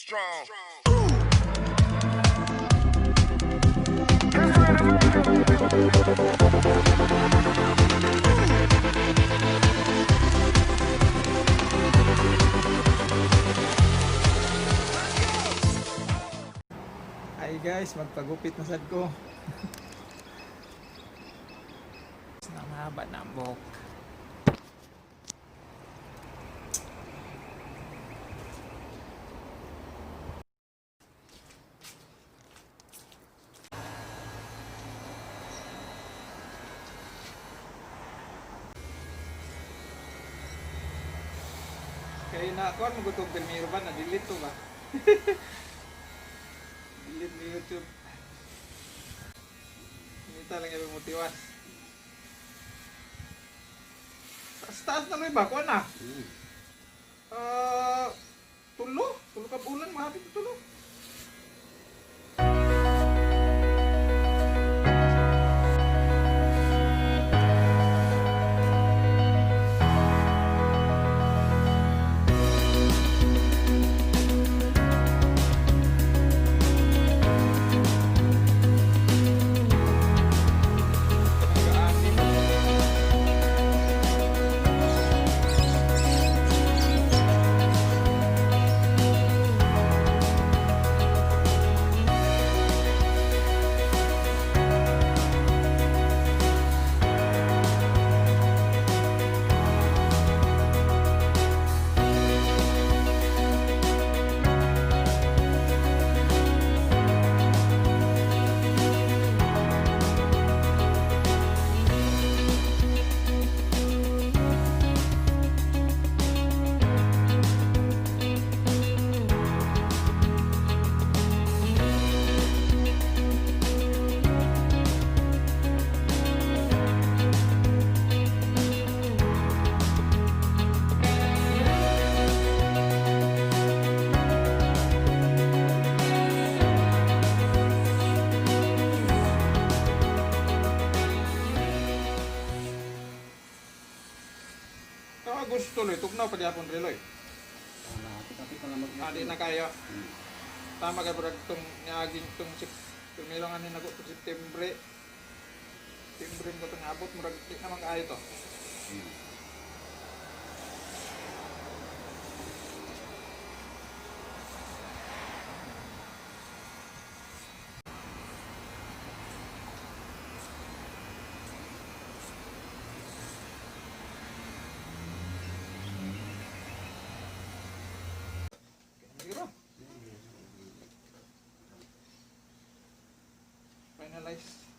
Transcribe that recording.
Strong. Hi guys, magpagupit na sad ko. Nangahaba na ang buhok. Kaya na ako, magutog Belmiro ba? Na-delete to ba? Delete ni YouTube. Hindi lang yung motiwas. Taas taas na lang ba? Kuha na. Ah, tulo. Tulo ka bulan. Mahapit na tulo. Nag-aanim. Kaya gusto loy, tugnaw pa di hapon reloy. Ah, di na kayo. Tama kay pag itong niaging itong primero nga ni nago itong September. September mo itong abot, murag di naman kaayo to. Siguro. Finalize.